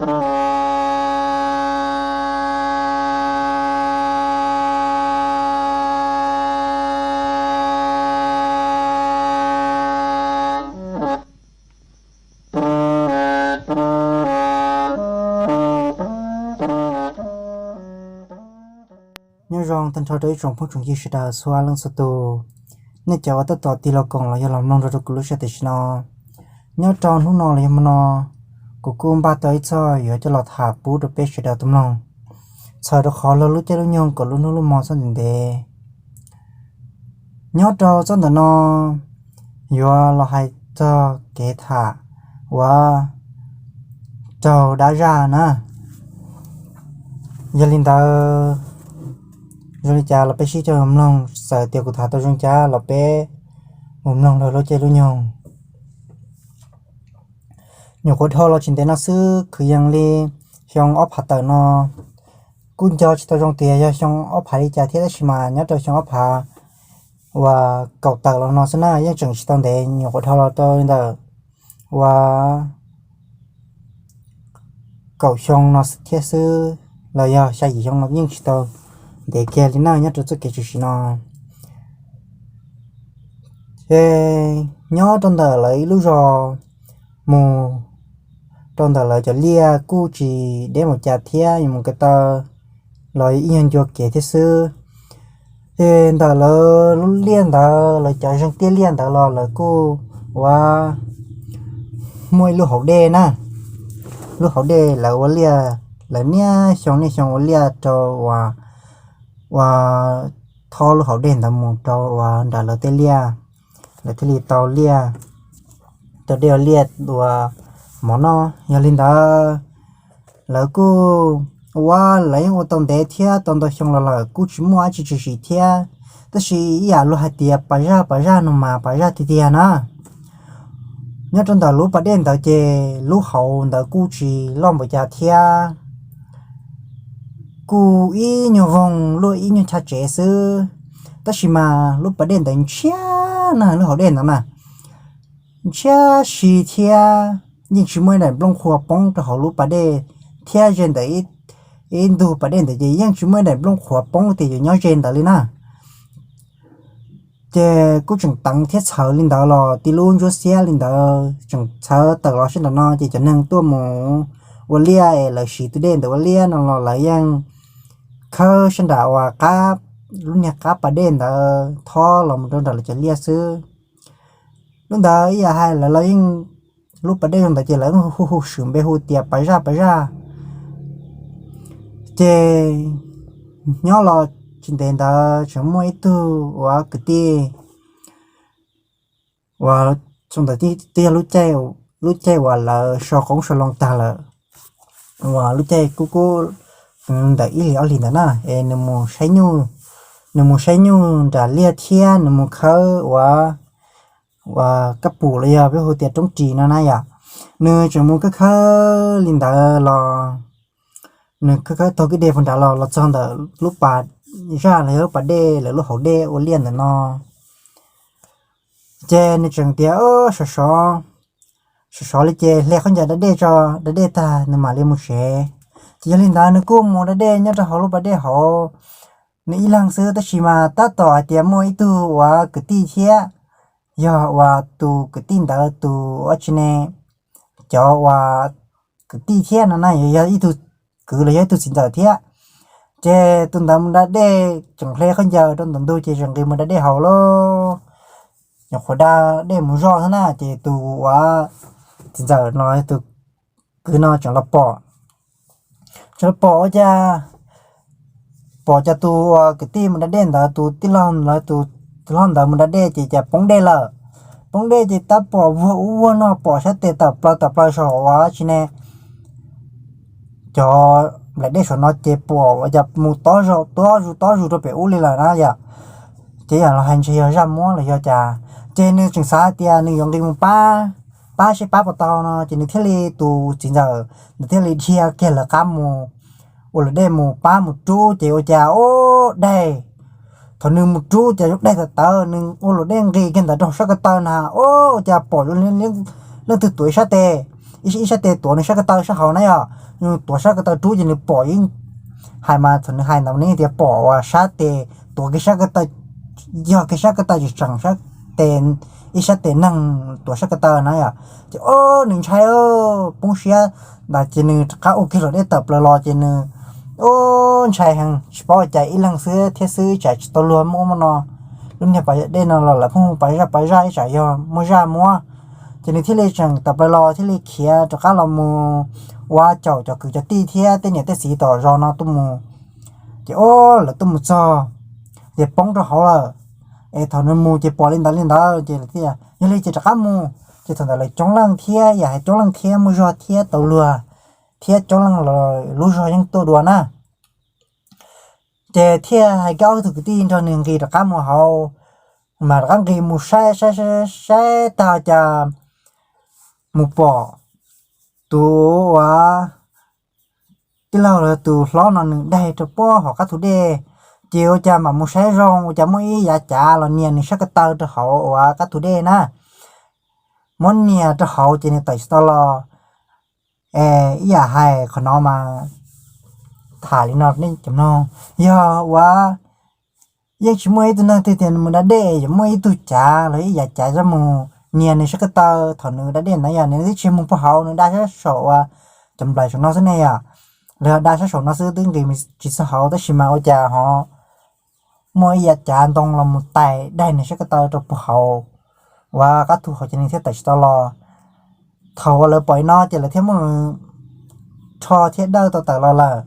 Nyob zoo tag nrho rau ib tsoom phooj tsoom ywg sawv daws txhua leej txhua tus, nej cov uas tab tom tig los koom los yog los mloog rau rau kuv lub sij hawm tam sim no. Nyob rau hnub no los yog hmo no, kuv kuj npaj tau ib txoj yuav coj los tham pub rau peb sawv daws tau mloog, txhawm rau qhov lub caij lub nyoog kom lub hnub lub hmo txhob ntev ntev. Nyob rau txoj ntawm no yuav los hais txog kev tham uas raug dab zaj na. Yog li ntawd, zoo li cas los peb sib cog mloog, txawm tias kuv tham tau zoo cas los peb mus mloog rau lub caij lub nyoog. Nyuam qhuav dhau los tsis ntev no xwb, kwv yees li xyoo ob phav tawm no, kuj nco tsis tau zoo tias yog xyoo ob phav li cas thiab, tab sis mas nyob rau xyoo ob phav uas kaum tawm los no xwb na, yeej tseem tsis tau ntev, nyuam qhuav dhau los rau li ntawm uas kaum xyoo no thiab xwb, los yog xya yim xyoo no yeej tsis tau ntev kiag li na nyob rau txoj kev tshwm sim no. Ces nyob rau ntawm lawv ib lub zos mus rau ntawm lawv cov liaj kuj tsis deb mus cas thiab, yuav mus kev taw los ib nyuag ncua kev thiab xwb. Ces ntawm lawv lub liaj ntawd, lawv cov zeeg tiaj liaj ntawd los lawv kuj ua muaj ib lub hauv dej na. Lub hauv dej lawv ua liaj, lawv niaj xyoo niaj xyoo ua liaj rau uas, ua thob lub hauv dej ntawd mus rau uas nram lawv tej liaj, lawv thiaj li tau liaj, tau dej ua liaj ua mov noj. Yog li ntawd, lawv kuj ua, lawv yeej ua tau ntev thiab tau ntau xyoo los lawm kuj tsis muaj dab tsi tshwm sim thiab. Tab sis ib yam luag hais tias pas zaj pas zaj no mas pas zaj tiag tiag na. Nyob rau ntawm lub pas dej ntawd ces lub hauv ntawd kuj tsis loj npaum cas thiab, kuj ib nyuag voog luaj ib nyuag chav tsev xwb. Tab sis mas lub pas dej ntawd ntshiab na, lub hauv dej ntawd mas ntshiab si thiab yeej tsis muaj ib daim nplooj qhuav poob rau hauv lub pas dej, thiab ze ntawm ib ntug pas dej ntawd ces yeej tsis muaj ib daim nplooj qhuav poob tias yuav nyob ze ntawd li na. Ces kuj tseem teev thiab txhawv li ntawd los tib lub ntsuab xiab li ntawd tseem txhawv tawm los sab nram no, ces cov neeg tuaj mus ua liaj es lawv siv tus dej ntawd ua liaj no los lawv yeej khawb sab nram uas qab, lub niag qab pas dej ntawd thob los mus rau nram lawv cov liaj xwb. Lub ntawd ib yam hais lawv los yeej, lub pas dej zoo ntawd ces lawv hu hu swm npe hu tias pas zaj pas zaj. Ces nyob los tsis ntev ntawd tseem muaj ib tug uas kwv tij uas txog ntawd twb yog lub caij uas lawv so qoob so loo tag lawm, uas lub caij kub kub ntawm ib hlis ob hlis ntawd na, es nws mus saib nyuj, nws mus saib nyuj nram liaj thiab nws mus khawb uas, uas kab pum los yog peb hu tias roob ris no na yom. Nws tseem mus khawb khawb li ntawd los, nws khawb khawb taug kwj deg puag nrad los los txog ntawm lub pas zaj los yog lub pas dej lawv lub hauv dej ua liaj ntawm no. Ces nws tseem tias, sov sov, sov sov li ces hle khaub ncaws da dej tso, da dej tag nws mam li mus tsev. Ces yog li ntawd nws kuj mus da dej nyob rau hauv lub pas dej hauv. Nws ib leeg xwb tab sis mas tab tom hais tias muaj ib tug uas kwv tij thiab, yog uas tus kwv tij ntawd tus ua tsi ne, cov uas kwv tij thiab no na, yog ib tug kwv los yog ib tug txiv ntxawm thiab. Ces tus ntawd mus da dej tseem hle khaub ncaws rau ntawm ntug ces tseem nqis mus da dej hauv lauj. Nyuam qhuav da dej mus zoj xwb na ces tus uas txiv ntxawm no, tus kwv no tseem los pom, tseem los pom ua cas, pom cas tus uas kwv tij mus da dej ntawd, tus tij laug ntawd, tus hlob ntawd mus da dej ces cas poob dej lawm. Poob dej ces tab pom vuag ub vuag no pom sab tes tawm plaws tawm plaws saum uas tsi ne, cov nplaim dej saum no ces pom ua cas mus tob zaum tob zus tob zus rau pem ub li lawm na yom. Ces yam los hais ntshe yog zaj muab los yog cas, ces nws tseem xav hais tias nws yuav nqis mus pab, pab seb pab puas tau no ces nws thiaj li, tus txiv ntxawm ntawd thiaj li dhia kiag lawv qab mus, ua luam dej mus pab mus rub ces ua cas ub daig, thaum nws mus rub ces zoo daig tawv tawv, nws ua luam dej nqis kiag ntawd rau sab ko taw na ub ua cas pom leej twg tuav ib sab tes, ib sab tes tuav nws sab ko taw sab hauv na yom, nws tuav sab ko taw rub ces nws pom yeej, hais mas thaum nws hais ntawd nws tias pom uas sab tes tuav kiag sab ko taw, yog kiag sab ko taw tseem tseem sab tes, ib sab tes neeg tuav sab ko taw na yom. Ces o, nws ntshai poob siab ntawd ces nws rov qab ua kiag los dej tawm plaws los ces nws o, ntshai heev tsis paub ua cas ib leeg xwb thiab xwb tsam tsis tau luag muaj ub muaj no. Lub niag pas dej no los lawv pheej hu pas zaj pas zaj ib tsam yog muaj zaj muab. Ces nws thiaj li tseem tawm plaws los thiaj li khiav rov qab los mus ua caum cov kwv cov tij thiab tej niam tej txiv tom zos no tuaj mus. Ces o, lawv tuaj mus txog ces poob rau hauv lawm. Es thaum nws mus ces pom li ntawd li ntawd ces lawv thiaj yog li ces rov qab mus. Ces thaum ntawd lawv coob leej thiab yam hais coob leej thiab muaj zog thiab tau luag thiab coob leej los lub zog yeej tuaj dua na. Ces thiaj hais nkawd ob tug kwv tij nrog nws nqis rov qab mus hauv, mas rov qab nqis mus saib saib saib saib tag cas mus pom tus uas tij laug tus hlob no nws daig rau pob hauv qab thu dej. Ces ua cas mam mus saib zoo ua cas muaj ib yav cav los nias nws sab ko taw rau hauv uas qab thu dej na. Muab nias rau hauv ces nws tawm tsis tau los. Ib yam hais qhov no mas tham li no nej cov mloog, yog uas yeej tsis muaj ib tug neeg twg tias nws mus da dej yuav muaj ib tug cav los ib yav cav coj mus nias nws sab ko taw thaum nws da dej ntawd yom, nws twb tsis mus puag hauv, nws da sab saum uas cov nplaim saum no xwb ne yom. Lawv da sab saum no xwb twb nqis tsis txog hauv tab sis mas ua cas ho muaj ib yav cav ntoo los mus tais daig nws sab ko taw rau puag hauv uas qab thu hauv ces nws thiaj tawm tsis tau los. Thaum uas lawv pom li no ces lawv thiaj muab rho thiab dawj tau tawm los lawm.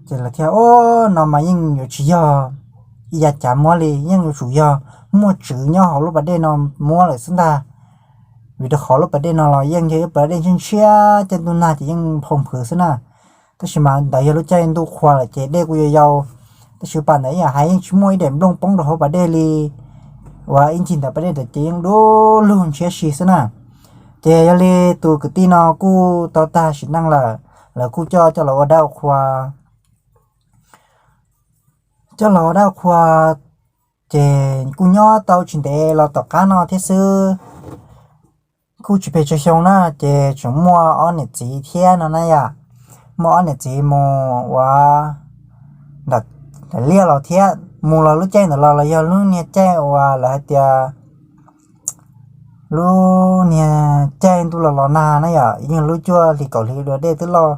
Ces lawv thiaj o, no mas yeej yuav tsis yog ib yav cav muab li, yeej yuav tsum yog muaj tswv nyob hauv lub pas dej no muab lawm xwb ntag. Vim rau qhov lub pas dej no los yeej yog ib pas dej ntshiab ntshiab, caij ntuj nag ces yeej nphau nphwv xwb na. Tab sis mas ntawd yog lub caij ntuj qhua lawm ces dej kuj yuav yau. Tab sis pas ntawd ib yam hais yeej tsis muaj ib daim nplooj poob rau hauv pas dej li, uas ib ncig ntawm pas dej ntawd ces yeej dub lug ntshiab si xwb na. Ces yog li tus kwv tij no kuj tau tag sim neej lawm, lawv kuj coj coj los ua dab ua qhua. Coj los ua dab ua qhua ces kuj nyob tau tsis ntev los tom qab no thiab xwb. Kuj tsis pes tsawg xyoo na, ces tseem muaj ob niam txiv thiab no na yom. Muaj ob niam txiv mus ua ntawm liaj los thiab, mus los lub caij ntawd los los yog lub niag caij uas lawv hais tias lub niag caij ntuj los los nag na yom, yeej lub cuaj hlis kaum hli dua dej twb loj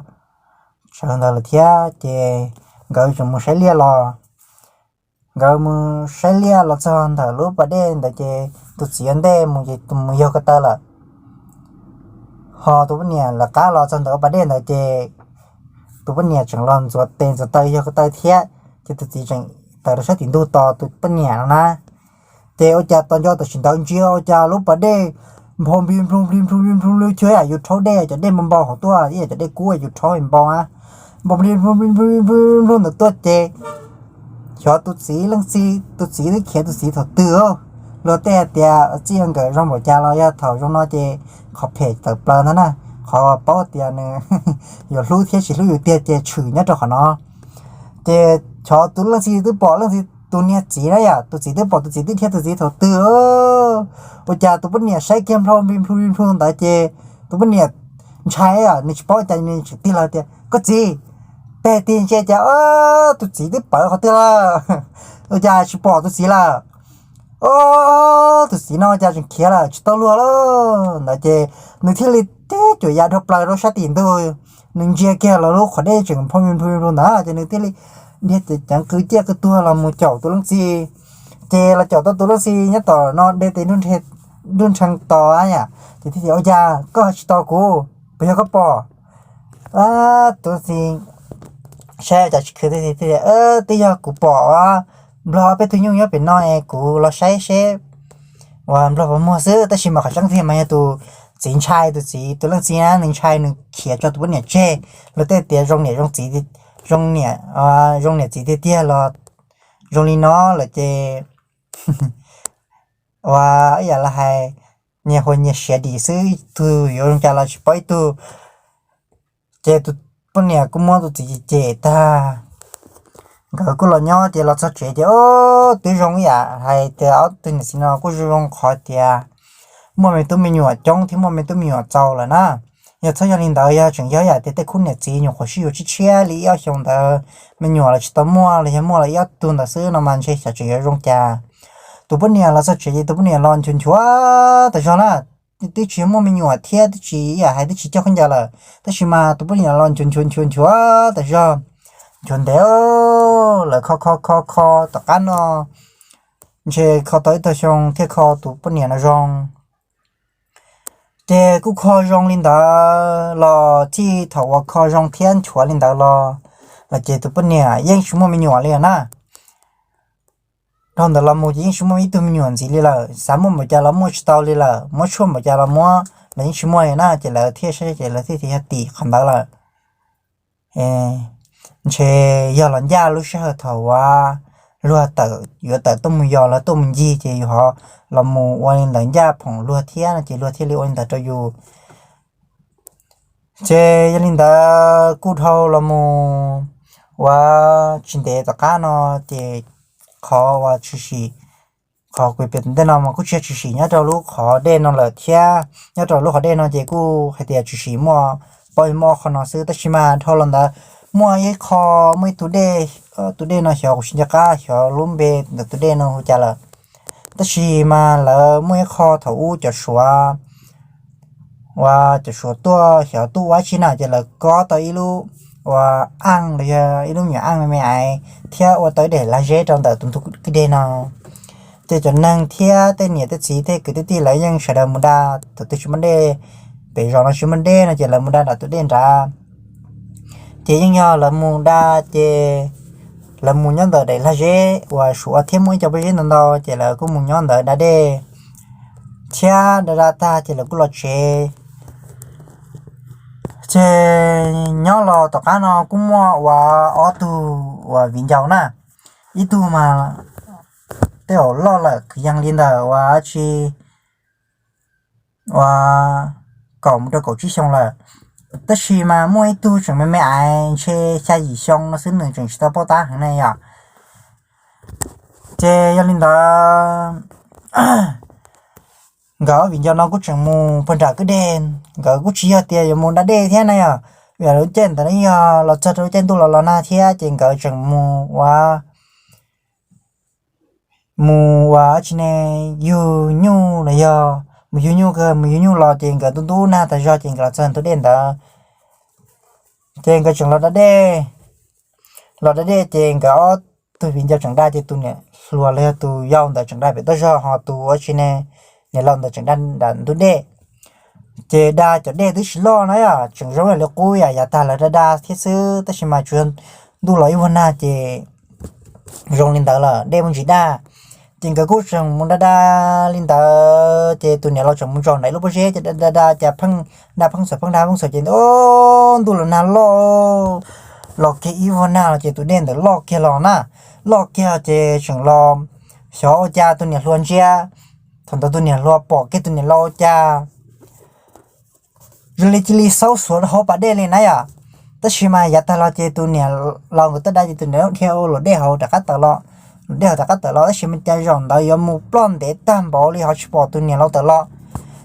tsawv ntawd lawm thiab, ces nkawd tseem mus saib liaj los. Nkawd mus saib liaj los txog ntawm lub pas dej ntawd ces tus txiv ua ntej mus ces mus yog ko taw lawm. Ho tus poj niam lawv qab los txog ntawm lub pas dej ntawd ces tus poj niam tseem los ntxuav tes ntxuav taw yog ko taw thiab, ces tus txiv tseem tawm rau sab tim ntug tos tus poj niam no na. Ces ua cas tos nco tam sim ntawd ntsia ua cas lub pas dej nphau npli nplug npli nplug npli nplug lub cuag yam yus rhaub dej, cov dej npau npau hauv tuaj ib yam cov dej kub yus rhaub npau na, npau npli nplug nplug nplug ntawd tuaj ces xyov tus txiv leej txiv, tus txiv twb khiav tus txiv thaum twg. Luag tej hais tias txij nkawm zoo npaum cas los yog thaum zoo no ces qhov phem tawm plaws ntag na, qhov paub tias nws yuav hlub thiab tsis hlub yus tiag ces tshwm nyob rau qhov no. Ces xyov tus leej txiv twb pom leej txiv tus niag txiv na yom, tus txiv twb pom tus txiv twb dhia tus txiv thaum twg. Ua cas tus poj niam saib kiag nplhau npli nplhu npli nplhu ntawd ces tus poj niam ntshai, nws tsis paub cas nws tseem tig los tias, koj txiv, peb tig ntsia cas tus txiv twb pawv qhov twg lawm, ua cas tsis pom tus txiv lawm. Tus txiv no cas tseem khiav lawm tsis tau luag lawm ntawd ces nws thiaj li teb cuam ya dhau plaws rau sab tim ntug, nws ntsia kiag los lub qhov dej tseem nplhau npli nplhu nplu ntawd ces nws thiaj li dhia ceev qw ciaj qw tuag los mus caum tus leej txiv. Ces los caum tau tus leej txiv nyob tom no de tes nruj nrhee tos yom, ces thiaj tias, ua cas koj tsis tos kuv, puas yog koj pom? Tus txiv saib cas tsis khwv, twb yog kuv pom nplog peb tug nyuj nyob pem no es kuv los saib seb uas nplog puas muag xwb, tab sis mas qhov tseeb tiag mas yog tus txiv ntshai, tus txiv tus leej txiv na nws ntshai nws khiav tso tus poj niam tseg. Luag tej tias zoo niam zoo txiv, zoo niam, zoo niam txiv tiag tiag los zoo li no lawm ces uas ib yam li hais nyias huas nyias siav dim xwb, ib tug yuav zoo cas los tsis paub ib tug. Ces tus poj niam kuj muab tus txiv cem cem tag, nkawd kuj los nyob ces los txog tsev ces twb zoo ib yam hais tias ob tug niam txiv no kuj zoo zoo qhov tias muaj me tub me nyuam coob thiab muaj me tub me nyuam txaus lawm na. Yog txhob yog li ntawd, yog tseem yog yam tias tej khub niam txiv nyuam qhuav sib yuav tshiab tshiab li ib ob xyoos ntawd, me nyuam los tsis tau muaj los yog muaj los ib ob tug ntawd xwb no mas ntshe xyov tseem yuav zoo cas. Tus poj niam los txog tsev ces tus poj niam los nchuav nchuav tas zog na, twb tsis muaj me nyuam thiab twb tsis yam hais twb tsis coj khaub ncaws lawm, tab sis mas tus poj niam los nchuav nchuav nchuav nchuav tas zog, nchuav ntev lawm, kho kho kho kho tom qab no ntshe kho tau ib tog xyoo thiaj kho tus poj niam no zoo. Ces kuj kho zoo li ntawd los txij thaum uas kho zoo thiab nchuav li ntawd los, los ces tus poj niam yeej tsis muaj me nyuam li na. Dhau ntawd los mus ces yeej tsis muaj ib tug me nyuam ntxiv li lawm, xav muaj npaum cas los muaj tsis tau li lawm, muab tshuaj npaum cas los muab los yeej tsis muaj li na, ces lawv thiaj saib ces lawv thiaj tias yog tim qhov ntawd lawm. Ntshe yog los ncaj lub sij hawm thaum uas luag tawm, yuav tawm tuaj mus yos los tuaj mus ncig ces yus ho los mus ua li ntawd ncaj phoom luag thiab no ces luag thiaj li ua li ntawd rau yus. Ces yog li ntawd kuj dhau los mus ua tsis ntev tom qab no ces qhov uas tshwm sim, qhov kuv piav tom ntej no mas kuj tsis yog tshwm sim nyob rau lub qhov dej no lawm thiab. Nyob rau lub qhov dej no ces kuj hais tias tshwm sim muaj, paub muaj ob qho no xwb, tab sis mas dhau los ntawd muaj ib qho, muaj ib tug dej, tus dej no xyov kuv tsis nco qab xyov lub npe ntawm tus dej no hu cas lawm. Tab sis mas lawv muaj ib qho thaum ub cov Suav, uas cov Suav tuaj xyov tuaj ua dab tsi na ces lawv kob tau ib lub uas aj los yog ib lub me nyuam aj me me ais thiab ua tau ib daim lag zeb rau ntawm tus ntug kwj deg no. Ces cov neeg thiab tej niam tej txiv tej kwv tej tij lawv yeej sawv daws mus da, thaum twg tsis muaj dej, pem zos no tsis muaj dej no ces lawv mus da nram tus dej nrad. Ces yeej yog lawv mus da, ces lawv mus nyob ntawm daim lag zeb uas Suav thiab muaj ib co pob zeb ntau ntau, ces lawv kuj mus nyob ntawd da dej thiab da da tag ces lawv kuj los tsev. Ces nyob los tom qab no kuj muaj uas ob tug uas viv ncaus na, ib tug mas tej zaum loj lawm kwv yees li ntawm uas dab tsi uas kaum mus rau kaum tsib xyoo lawm, tab sis mas muaj ib tug tseem me me ais ntshe xya yim xyoo no xwb, nws tseem tsis tau paub tab heev na yom. Ces yog li ntawd nkawd ob viv ncaus no kuj tseem mus puag nram kwj deg, nkawd kuj tsis yog tias yuav mus da dej thiab na yom, vim lub caij ntawd yog los txog rau lub caij ntuj los los nag thiab ces nkawd tseem mus ua mus ua dab tsi ne, yug nyuj los yog mus yug nyuj, mus yug nyuj los ces nkawd ntuj ntub nag tas zog ces nkawd los txog ntug dej ntawd. Ces nkawd tseem los da dej, los da dej ces nkawd ob tug viv ncaus tseem da, ces tus niam hluas los yog tus yau ntawd tseem da pem toj zog, ho tus ua dab tsi ne, niam laus ntawd tseem da nram ntug dej. Ces da cov dej twb tsis loj na yom, tseem zoo li qub yam yav tag lawv da da thiab xwb, tab sis mas tsuas yog ntuj los ib vuag nag ces zoo li ntawd lawm dej muaj ntsis daj. Ces nkawd kuj tseem mus da da li ntawd, ces tus niam laus tseem mus txog nram ib lub pob zeb ces da da da cas pheej da pheej txhaum pheej da pheej txhaum ces ntuj los nag loj, los kiag ib vuag nag los ces tus dej ntawd loj kiag los na, loj kiag ces tseem los xyov ua cas tus niam hluas ntsia, thaum ntawd tus niam hluas pom kiag tus niam laus ua cas zoo li cia li xaub xuav rau hauv pas dej li na yom. Tab sis mas yav tag los ces tus niam laus nkawd tuaj da ces tus niam laus dhia ua luam dej hauv rov qab tawm los, luam dej hauv rov qab tawm los, tab sis mas cas zaum ntawd yuav mus ploj ntev tag npaum li ho tsis pom tus niam laus tawm los.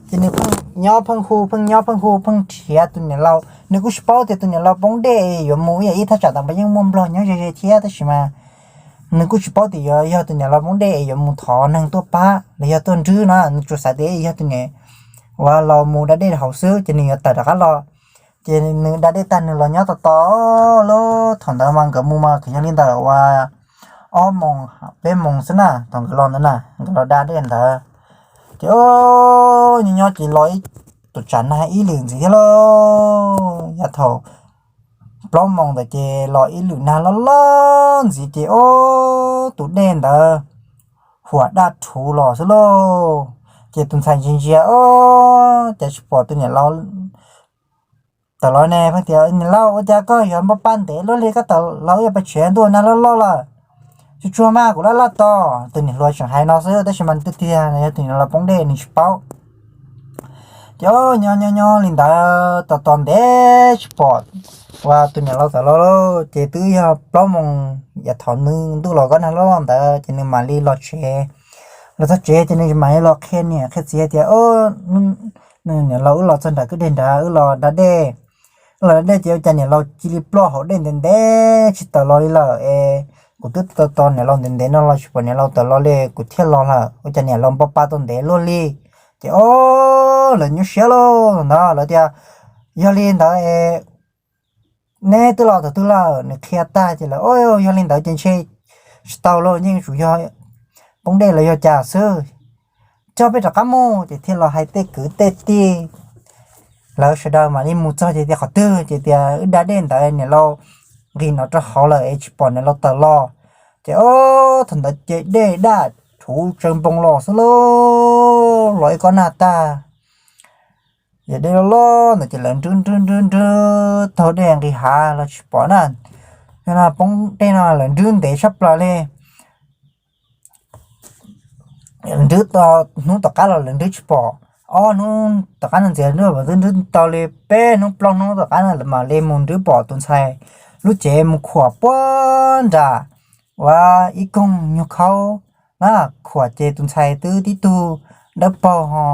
Ces nws pheej nyob pheej hu pheej nyob pheej hu pheej nrhiav tus niam laus, nws kuj tsis paub tias tus niam laus poob dej yuav mus ib yam ib thaj tsam ntawd mas yeej muaj nplog nyob ze ze thiab, tab sis mas nws kuj tsis paub tias yuav yog tus niam laus poob dej es yuav mus thov neeg tuaj pab los yog tuaj nrwb no, nws tsuas xav tias yog tus niam uas laus mus da dej hauv xwb ces nws yuav tawm rov qab los. Ces nws da dej tag nws los nyob tos tos lub, thaum ntawd mas nkawd mus mas kwv yees li ntawm uas ob moos peb moos xwb na, thaum nkawd los ntawd na, nkawd los da dej ntawd. Ces nyob nyob ces los ib, tus tsam nag ib lwm ntxiv thiab lauj, yav thaum plaub moos ntawd ces los ib lwm nag loj loj ntxiv ces ob tus dej ntawd huam daj rhuv los xwb lauj. Ces tus ntxhais ntsia ntsia, o, cas tsis pom tus niam laus tawm los ne, pheej tias niam laus ua cas koj yuav npaj paj ntev luaj li, koj tawm los ib yam pes tshiav ntuj nag loj loj lawm, tsuag tsuag mas kuv laj laj tos. Tus niam hluas tseem hais no xwb tab sis mas tiag tiag yog tus niam laus poob dej nws tsis paub. Ces nyob nyob nyob li ntawd tos tos ntev tsis pom uas tus niam laus tawm los lauj, ces twb yog plaub moos yav thaum ntuj los nag loj loj ntawd ces nws mam li los tsev. Los txog tsev ces nws mam li los qhia niam qhia txiv hais tias, niam laus wb los txog nram kwj deg nrad, wb los da dej. Wb los da dej ces ua cas niam laus cia li ploj hauv dej ntev ntev tsis tawm los li lawm es. Kuv twb tos tos niam laus ntev ntev no los tsis pom niam laus tawm los li, kuv thiaj los lawm, ua cas niam laus npo pa tau ntev luaj li. Ces o, lawv nyuaj siab lauj ntawd, lawv tias, yog li ntawd es neb twb los thaum twg lawm? Nws qhia tag ces lawv, o, yog li ntawd ces ntshe tsis tau lauj, yeej tsuas yog poob dej los yog cas xwb, coj peb rov qab mus. Ces thiaj los hais tej kwv tej tij, lawv sawv daws mam li mus txog ces tias qhov twg, ces tias wb da dej ntawd niam laus nqis no rau hauv lawm es tsis pom niam laus tawm los. Ces o, thaum ntawd ces dej daj rhuv tsawv npoo los xwb lauj, los ib kob nag tag. Yog dej loj loj ntawd ces lawv nrwb nrwb nrwb nrwb taug dej nqis hav los tsis pom na. Yog no poob dej no lawv nrwb ntev tshaj plaws li. Nrwb, hnub tom qab los lawv nrwb tsis pom, ob hnub tom qab no ntxias nrwb, nrwb tau li peb hnub plaub hnub tom qab no lawv mam li mus nrwb pom tus ntxhais lub cev mus khuam puag nram ua ib koog nyuag khaub na, khuam ces tus ntxhais twb tib tug dawb paug ho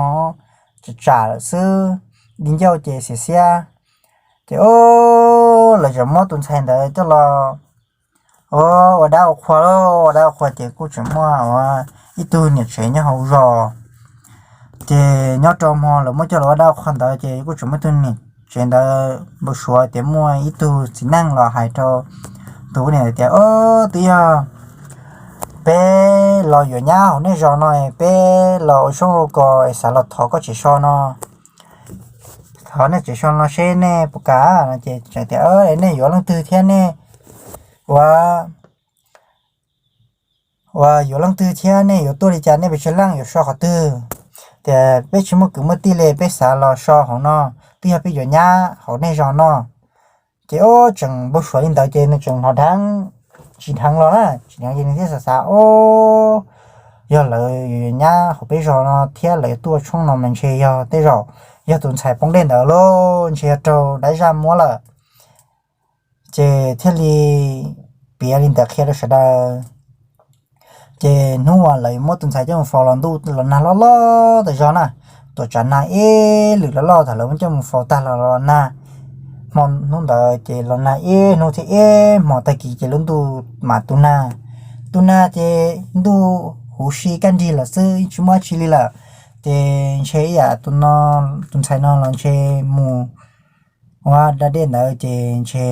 tsam tsam lawm xwb, di ncauj ces xiav xiab. Ces o, lawv tseem muab tus ntxhais ntawd coj los ua dab ua qhua lauj, ua dab ua qhua ces kuj tseem muaj ua ib tug niam tsev nyob hauv zos. Ces nyob rau hmo lawv muab coj los ua dab ua qhua ntawd ces kuj tseem muaj ib tug niam tsev ntawd npau suav tias muaj ib tug txiv neej los hais rau tus ub niam tias, o, twb yog peb los yuav nyab hauv nej zos no, peb los ua tshoob ua kos es xav los thov koj tsev so no, thov nej tsev so no seb nej puas kam no. Ces tseem tias, nej yuav leej twg thiab nej ua, ua yuav leej twg thiab nej yuav tuaj li cas, nej pes tsawg leej, yuav so qhov twg? Tias peb tsis muaj kwv muaj tij li, peb xav los so hauv no, twb yog peb yuav nyab hauv nej zos no. Ces o, tseem npau suav li ntawd ces nws tseem hnov dheev, tsis dheev los na, tsis dheev ces nws thiaj xav xav, o, yog lawv yuav nyab hauv peb zos no thiab lawv yuav tuaj ua tshoob no mas ntshe yog tej zaum yog tus ntxhais poob dej ntawd lauj, ntshe yog raug dab zaj muab lawm. Ces thiaj li piav li ntawd qhia rau sawv daws. Ces hnub uas lawv muab tus ntxhais coj mus faus los ntuj los nag loj loj tas zog na, tuam tsav nag ib lwm loj loj, thaum lawv muab coj mus faus tag los los nag. Hmo hnub ntawd ces los nag ib hnub thiab ib hmo, tag kis ces lub ntuj mam tu nag. Tu nag ces ntuj huv si kaj nrig lawm xwb, tsis muaj dab tsi li lawm. Ces ntshe ib yam tus no, tus ntxhais no los ntshe mus ua da dej ntawd ces ntshe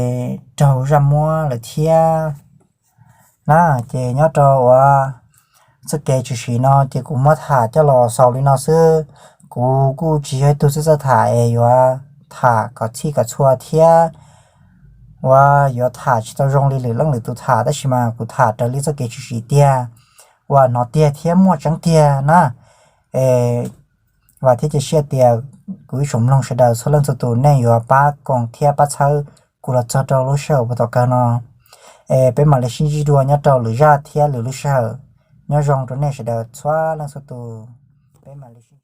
raug zaj muab lawm thiab na. Ces nyob rau uas txoj kev tshwm sim no ces kuv muab tham coj los xaus li no xwb. Kuv kuj tsis yog ib tug txawj txawj tham es yuav tham kom txhij kom txhua thiab uas yuav tham tsis tau zoo li lwm leej lwm tus tham, tab sis mas kuv tham raws li txoj kev tshwm sim tiag uas hnov tiag thiab muaj tseeb tiag na. Es vam thiab cia siab tias kuv ib tsoom mloog sawv daws txhua leej txhua tus nej yuav pab koom thiab pab txhawb kuv los txog rau lub sij hawm puag tom kawg no. Es peb mam li sib ntsib dua nyob rau lwm zaj thiab lwm lub sij hawm. Nyob zoo rau nej sawv daws txhua leej txhua tus. Peb mam li sib